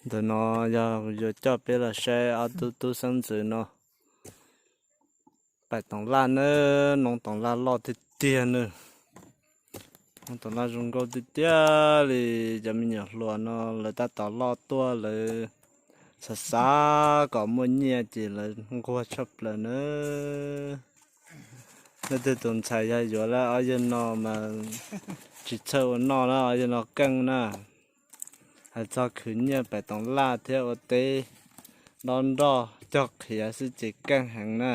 Ntawm no yog yuav coj peb los saib ob tub tub xeeb ntxwv no pais toov laj nawb. Noov toov laj loj tiag tiag nawb. Noov toov laj zoo nkauj tiag tiag li. Cov me nyuam hluas no lawv tab tom loj tuaj, lawv xav xav kom muaj nyiaj ces lawv nquag tshaj plaws nawb. Leej twg tus ntxhais yog yuav lawm ob yawg no mas tsis txhawj ua noj na, ob yawg no keej na. Hais txog khwv nyiaj pais toov laj thiab ua teb dob nroj cog qhiav xwb ces keej heev na.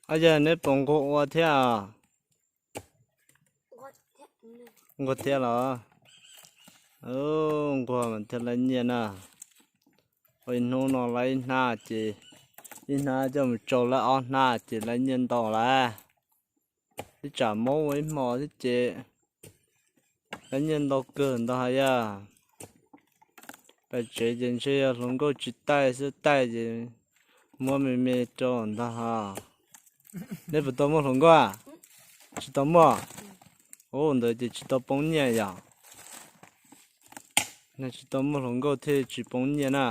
Ob yawg neb puas nquag ua thiab? Nquag thiab los? Nquag mas thiaj laib nyiaj na. Ua ib hnub no laib ib hnab ces ib hnab coj mus tsau laib ob hnab ces laib nyiaj ntau lawm. Ib tsam mob ua ib hmo thiab ces laib nyiaj ntau kawg ntag hos yog. Pais tsev ces ntshe yog hluas nkauj tsis taij xwb, taij ces muab me me rau ntag hos. Neb puas tau muaj hluas nkauj a? Tsis tau muaj. Ua ntawd ces tsis tau poob nyiaj yom? Tsis tau muaj hluas nkauj thiaj tsis poob nyiaj na.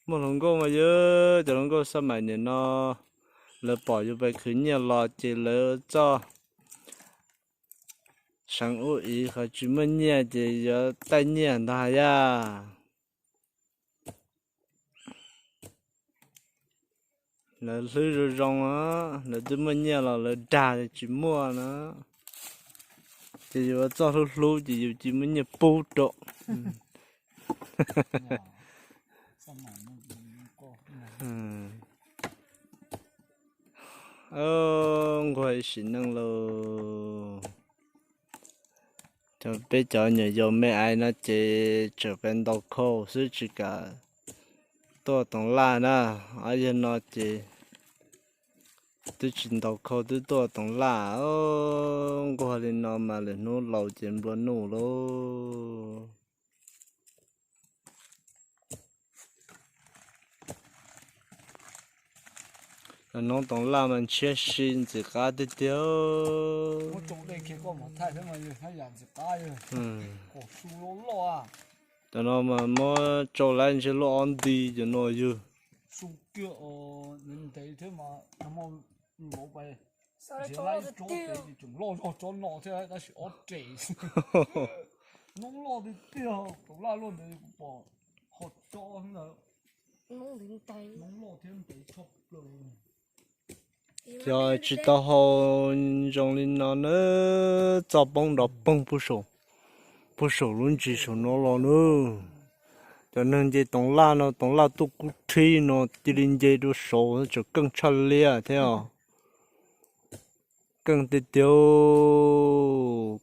Muaj hluas nkauj mas yog cov hluas nkauj xab maim nim no lawv pom yus pais khwv nyiaj los ces lawv txoj seev ub ib qhov tsis muaj nyiaj ces yuav taij nyiaj ntag yaj. Lawv hlwb zoo zoo, lawv twb muaj nyiaj los lawv dag tsis muaj na. Ces yus ua txoj hlub hlub ces yus cia muaj nyiaj pub rau. Nquag ib sim neej lauj. Peb cov nyuam yaus me ais no ces tseem pes ntaus khau xwb tsis kam tuaj toov laj na. Ob yawg no ces twb tsis ntaus khau twb tuaj toov laj. Nquag li no mas lwm hnub laus ces nplua nuj lauj. Noov toov laj mas ntshiab si ntxim qab tiag tiag. Cov no mas muab tsau laib ntshe luaj ob nti cov no yog. Yog tsis tau hau zoo li no na, txoj poob nrov poog, puag saum lub ntsis saum no los na. Cov neeg nce toov laj no, toov laj tuaj kub thib no cia li nce rau saud tseem keej tshaj liaj thiab os. Keej tiag tiag,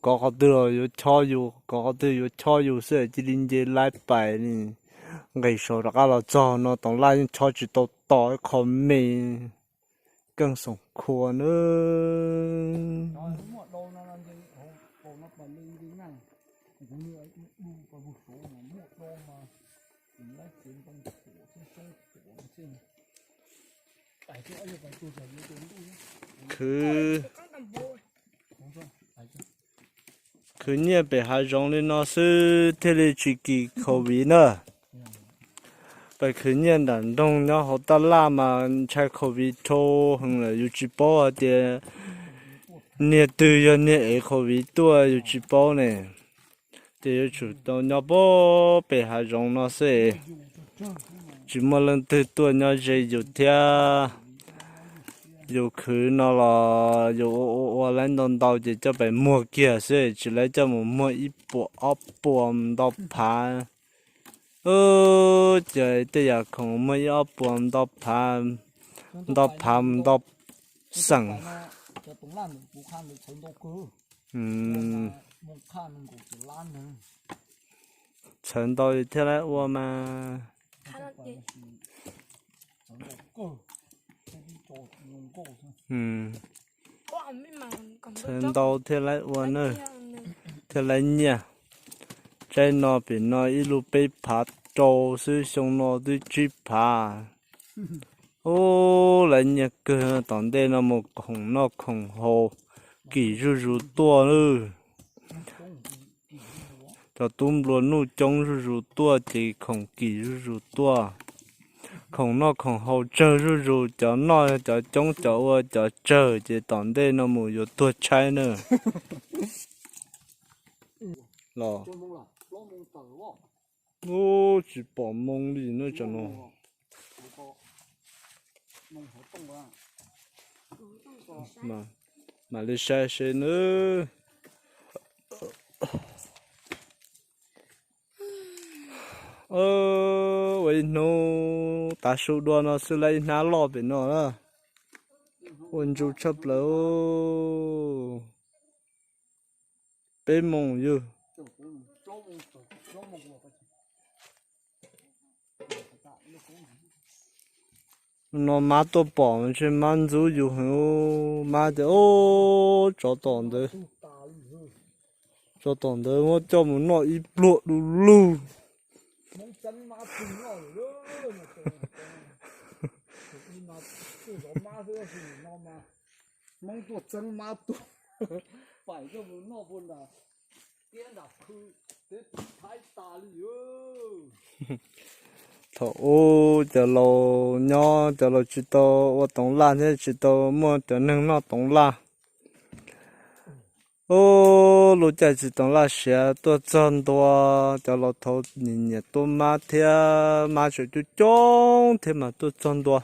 kov qhov twg los yuav chob yus, kov qhov twg yuav chob yus xwb cia li nce laib pais li. Nqis saud rov qab los txog no toov laj yeej chob tsis tau tos ib qho me. Keej xoom khua na. Khwv, khwv nyiaj pem hav zoov li no xwb thiaj li tsis kis covid na. Pais khwv nyiaj nram nroog nyob hauv taj laj mas ntshai covid dhau heev lawm, yus tsis paub hais tias niag twg yog niag ev covid tuaj yus tsis paub ne. Ces yuav tsum tau nyob pem hav zoov no xwb, tsis muaj leej twg tuaj nyob ze yus thiab. Yus khwv no los yus ua ua ua laib ntau ntau ces coj pem muag kiag xwb, tsis laib coj mus muag ib puas ob puas ntau phav. Ces tej yam khoom muag ib ob puas ntau phav, ntau phav ntau xeem. Txhawv ntau thiaj laib ua mas. Txhawv ntau thiaj laib ua na, thiaj laib nyiaj. Tsaib no pem no ib lub peb phav rau xwb, xyoo no twb tsib phav. Ub, lawv nyiaj kawg, tom ntej no mus khoom noj khoom haus kim zuj zus tuaj lawm. Cov tub nplua nuj coob zuj zus tuaj ces khoom kim zuj zus tuaj. Khoom noj khoom haus tsawg zuj zus, cov noj cov coob, cov ua cov tsawg ces tom ntej no mus yuav tuag tshaib na. Los, ub, tsis pom moo li no tsam no. Mam li saib seb nawb. Ua ib hnub tav su dua no xwb lawm, ib hnab loj pem no na. Ua ntsuj tshaj plaws. Peb moos yog no mab tuaj pom ntshe mab ntxub yus heev, mab tias, Ub, tsov tom ntawd, tsov tom ntawd muab coj mus noj ib pluag du lug. Thaum ub cov laus nyob, cov laus tsis tau ua toov laj thiab tsis tau muaj cov neeg noj toov laj. Ub, lub caij tsis toov laj siav tuaj txog ntua, cov laus thaud nyiam nyiam tua mab thiab, mab tseem coob coob thiab mas tuaj txog ntua.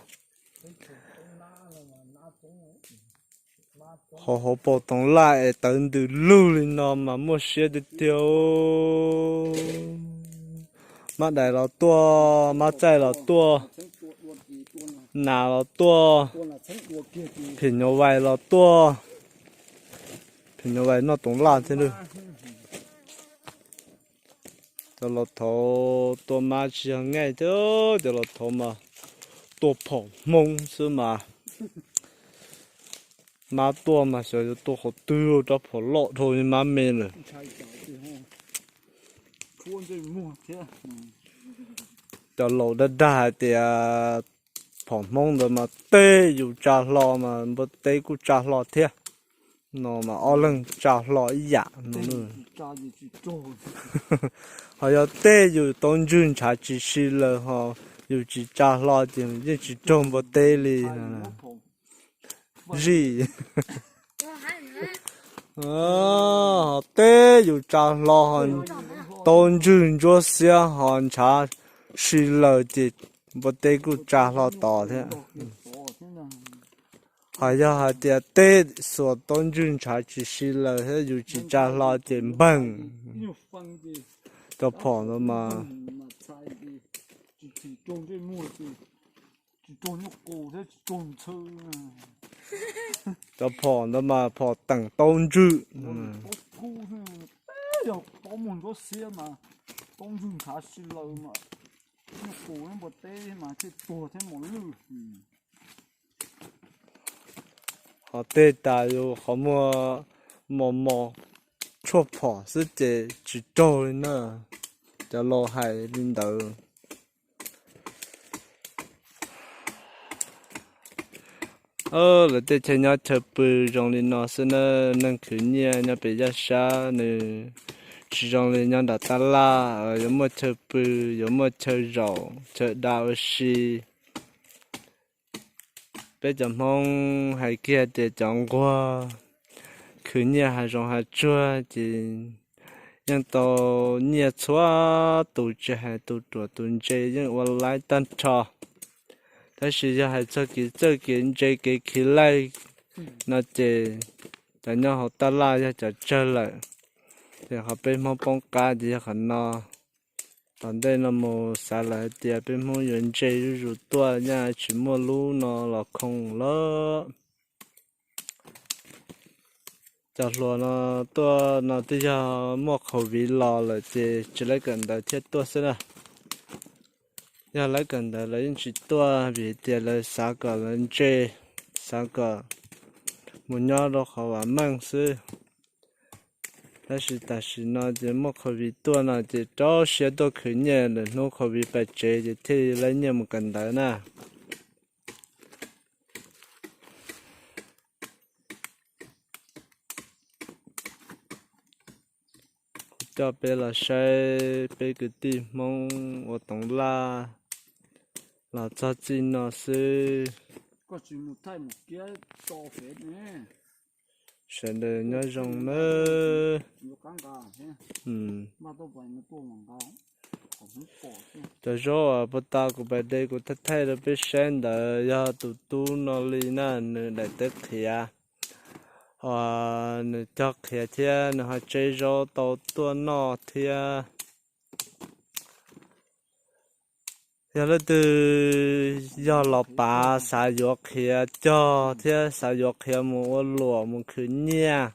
Hauv hauv paus toov laj es tawv ntws lug li no mas muaj siab tiag tiag. Mab dais los tuaj, mab txaij los tuaj, nas los tuaj, phim nyuj vais los tuaj. Phim nyuj vais noj toov laj thiab lawm. Cov laus thaud tua mab tsis yog ngaij thiab, cov laus thaud mas tua phom hmoob xwb mas. Mab tuaj mas xyov yuav tua qhov twg, rab phom loj dhau li mab me lawm. Cov laus dag dag hais tias phom hmoob ntawd mas tej yus tsa hlo mas npua teb kuj tsa hlo thiab. No mas ob leeg tsa hlo ib yam no. Ho yog tej yus taub ntswg ntshav tsis si lawm ho yus tsis tsa hlo ces yeej tsis raug npua teb li. Zij, ho tej yus tsa hlo ho taub ntswg ntsuab xiab ho ntshav si lawm ces npua teb kuj tsa hlo tod thiab. Ho yog hais tias tej xuas taub ntswg ntshav tsis si lawm thiab yus tsis tsa hlo ces npeeg. Cov phom ntawd mas, cov phom ntawd mas phom teem taub ntswg. Yog taub muag ntsuab xiab mas taub ntswg ntshav si lawm mas nyuj qus npua teb mas thiaj tuag thiab mos lwj. Ho tej tas yus qhov muag mos mos tshuaj phom xwb ces tsis raug li na. Cov laus hais li ntawd. Lawv tej chaw nyob chaw pw zoo li no xwb na. Neeg khwv nyiaj nyob pem Yaj Sab nws tsis zoo li nyob nram tab laj, yuav muaj chaw pw, yuav muaj chaw zaum chaw da ua si. Peb cov Hmoob hais kiag tias cov nquag khwv nyiaj hav zoov hav tsuag ces yeej tau nyiaj txhua tus, tsis hais tus ruam tus ntse yeej ua laib tag nrho. Tab sis yog hais txog kev txawj kev ntse kev khiv laij no ces cov nyob hauv tab laj yog cov tsawg lawm. Ces qhov peb Hmoob poob qab ces yog qhov no. Tom ntej no mus xav lawm hais tias peb Hmoob yuav ntse zuj zus tuaj, nyaj tsis muaj lub no los khoom lawm. Cov hluas no tuaj no twb yog muaj COVID los lawm ces tsis lawv kawm ntawv thiaj tuaj xwb na. Yog lawv kawm ntawv lawv yeej tsis tuaj vim tias lawv xav kom lawv ntse, xav kom mus nyob rau qhov vam meej xwb. Tab sis tam sim no ces muaj covid tuaj no ces rau siab tuaj khwv nyiaj, lwm hnub covid pais tsev ces thiaj laib nyiaj mus kawm ntawv na. Kuv coj peb los saib peb kwv tij Hmoob ua toov laj los txog txij no xwb. Sawv daws nyob zoo nawb. Cov zaub uas puag ta kuv pais de kuv thaij thaij rau peb saib ntawd yog tus tub no li na, nws daim tawv qhiav, nws cog qhiav thiab nws ho tseb zaub tau tuaj noj thiab. Yog leej twg yog los pav xav yuav qhiav cog thiab xav yuav qhiav mus ua luam mus khwv nyiaj,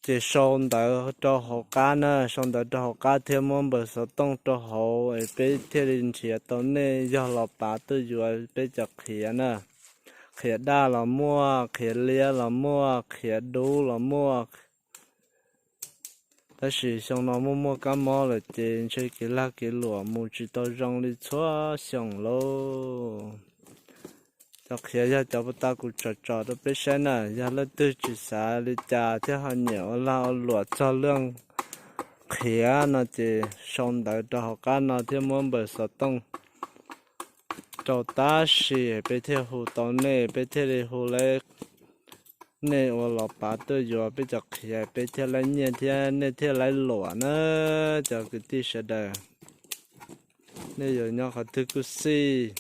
ces sau ntawv rau hauv qab na, sau ntawv rau hauv qab thiab muab npawb xov tooj rau hauv es peb thiaj li nrhiav tau nej. Yog los pav tuaj yuav peb cov qhiav na, qhiav daj los muaj, qhiav liab los muaj, qhiav dub los muaj. Tab sis xyoo no muaj muaj kab mob lawm ces ntshe kev lag kev luam mus tsis tau zoo li txhua xyoo lauj. Cov qhiav yog cov puag ta kuv tsom tsom rau peb saib na, yog leej twg tsis xav li cas thiab ho nyiam ua lag ua luam txog lub qhiav no ces sau ntawv rau hauv qab no thiab muab npawb xov tooj rau tab sis peb thiaj hu tau nej, peb thiaj li hu laib nej ua los pav tuaj yuav peb cov qhiav, peb thiaj laib nyiaj thiab nej thiaj laib luam na. Cov kwv tij sawv daws, nej yuav nyob qhov twg kuj xij,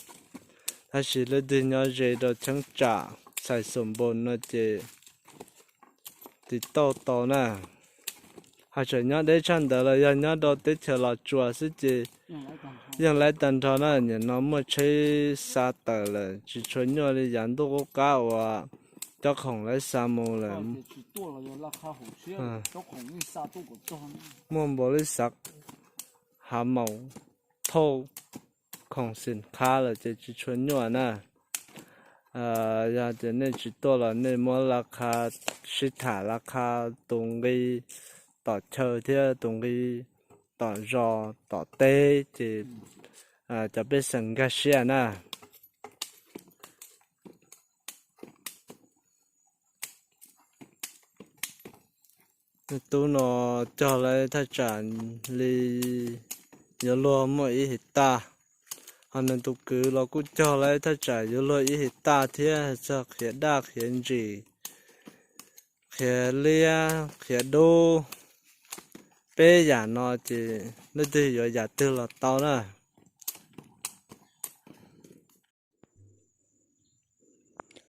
tab sis leej twg nyob ze rau cheeb tsam Xais Xus Npos no ces tiv tauj tau na. Hos tseem nyob deb tshaj ntawd los yog nyob rau teb chaws Los Tsuas xwb ces yeej laib tag nrho na. Nim no muaj tsheb xa tawm lawm tsis tshua nyuaj li yav ntuj qub qab uas cob khoom laib xa mus lawm. Muaj npaum li xav hav maus thauj khoom xim qhab lawm ces tsis tshua nyuaj na. Yog tias nej tsis tuaj los nej muab la qha, sib tham la qha tus nqi tom chaw thiab tus nqi tom zos tom teb ces cov pej xeem nkag siab na. Nws tub no cog laib thaj tsam li yuav luag muaj ib his taj, ho nws tus kwv los kuj cog laib thaj tsam yuav luag ib his taj thiab, txog qhiav daj qhiav ntsim, qhiav liab qhiav dub, peb yam no ces leej twg yuav yam twg los tau na.